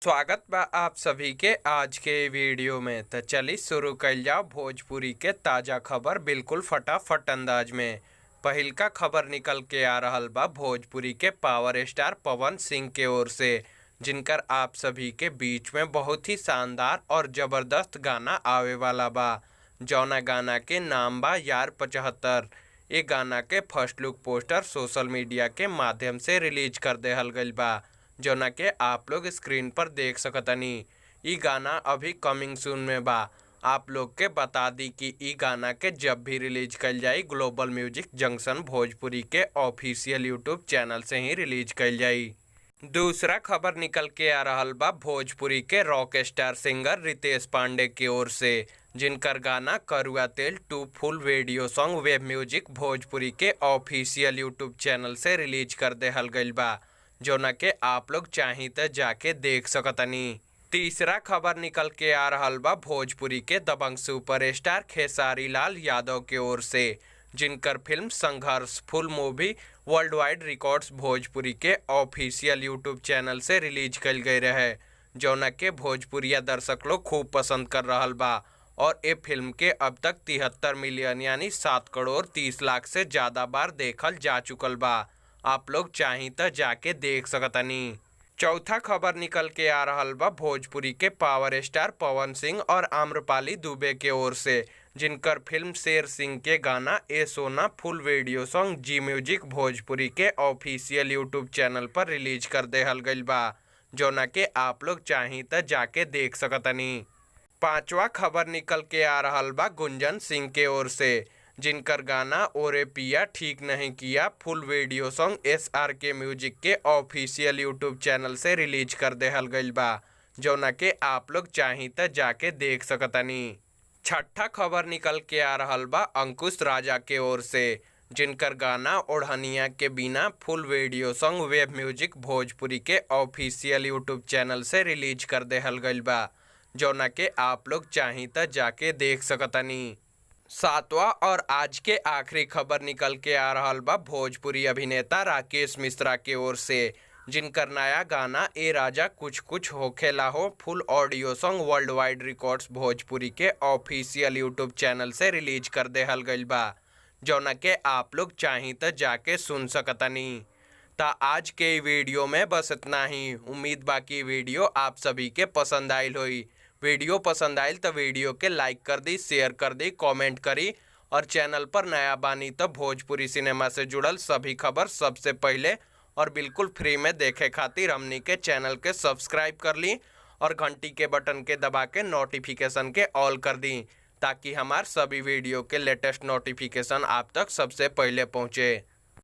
स्वागत बा आप सभी के आज के वीडियो में। तो चलिए शुरू कइल जाओ भोजपुरी के ताज़ा खबर बिल्कुल फटाफट अंदाज में। पहिलका खबर निकल के आ रहल बा भोजपुरी के पावर स्टार पवन सिंह के ओर से, जिनकर आप सभी के बीच में बहुत ही शानदार और ज़बरदस्त गाना आवे वाला बा, जौना गाना के नाम बा यार 75। ये गाना के first look poster social media के माध्यम से रिलीज कर देहल गइल बा, जौना के आप लोग स्क्रीन पर देख सकतनी। इ गाना अभी कमिंग सून में बा। आप लोग के बता दी कि इ गाना के जब भी रिलीज कइल जाई ग्लोबल म्यूजिक जंक्शन भोजपुरी के ऑफिशियल यूट्यूब चैनल से ही रिलीज कइल जाई। दूसरा खबर निकल के आ रहल बा भोजपुरी के rock star singer Ritesh Pandey की ओर से, जिनकर गाना Karua Tel 2 full video song web music Bhojpuri के ऑफिशियल यूट्यूब चैनल से रिलीज कर देहल गइल बा, जौना के आप लोग चाही त जाके देख सकतनी। तीसरा खबर निकल के आ रहल बा भोजपुरी के दबंग सुपर स्टार खेसारी लाल यादव के ओर से, जिनकर film Sangharsh full movie world wide records Bhojpuri के ऑफिशियल यूट्यूब चैनल से रिलीज कइल गई रहे, जौना के भोजपुरिया दर्शक लोग खूब पसंद कर रहल बा। और ए फिल्म के अब तक 73 मिलियन यानी 7 करोड़ 30 लाख से ज़्यादा बार देखल जा चुकल बा। आप लोग चाही त जाके देख सकतनी। चौथा खबर निकल के आ रहल बा भोजपुरी के पावर स्टार पवन सिंह और आम्रपाली दुबे के ओर से, जिनकर फिल्म शेर सिंह के गाना ए सोना full video song Zee music Bhojpuri के ऑफिशियल यूट्यूब चैनल पर रिलीज कर देहल गइल बा, जौना के आप लोग चाही त जाके देख सकतनी। पांचवा खबर निकल के आ रहल बा गुंजन सिंह के ओर से, जिनकर गाना ओरे पिया ठीक नहीं किया full video song SRK music के ऑफिशियल यूट्यूब चैनल से रिलीज कर देहल गइल बा, जौना के आप लोग चाही त जाके देख सकतनी। छठा खबर निकल के आ रहल बा अंकुश राजा के ओर से, जिनकर गाना ओढ़निया के बिना full video song web music Bhojpuri के ऑफिशियल यूट्यूब चैनल से रिलीज कर देहल गइल बा, जौना के आप लोग चाही त जाके देख सकतनी। सातवां और आज के आखिरी खबर निकल के आ रहल बा भोजपुरी अभिनेता राकेश मिश्रा के ओर से, जिनकर नया गाना ए राजा कुछ कुछ होखेला हो full audio song world wide records Bhojpuri के ऑफिशियल यूट्यूब चैनल से रिलीज कर देहल गइल बा, जौना के आप लोग चाही त जाके सुन सकतनी। ता आज के वीडियो में बस इतना ही। उम्मीद बाकी वीडियो आप सभी के पसंद आइल होई। वीडियो पसंद आयल तो वीडियो के लाइक कर दी, शेयर कर दी, कमेंट करी और चैनल पर नया बानी तो भोजपुरी सिनेमा से जुड़ल सभी खबर सबसे पहले और बिल्कुल फ्री में देखे खातिर हमनी के चैनल के सब्सक्राइब कर ली और घंटी के बटन के दबा के नोटिफिकेशन के ऑल कर दी, ताकि हमार सभी वीडियो के लेटेस्ट नोटिफिकेशन आप तक सबसे पहले पहुँचे।